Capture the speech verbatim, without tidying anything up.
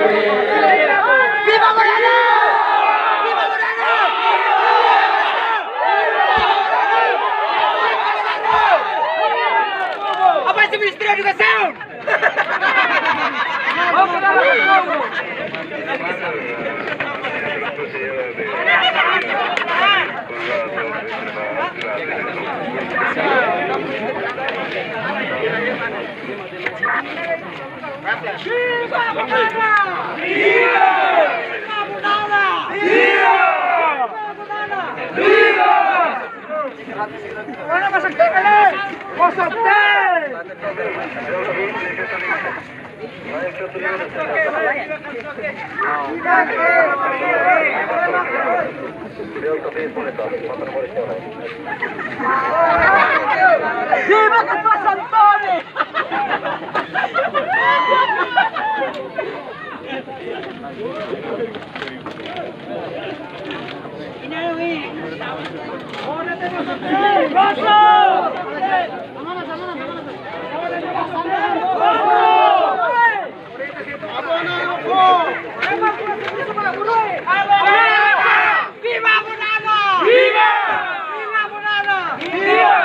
Viva Moreno! Viva Moreno! Abaixo o Ministério da Educação! Viva Moreno! Viva Moreno! Viva Moreno! Viva! Mana masuk T K L? Kosong T! Viva Ketua Santoni! Viva Moreno! Viva! Viva Moreno! Viva!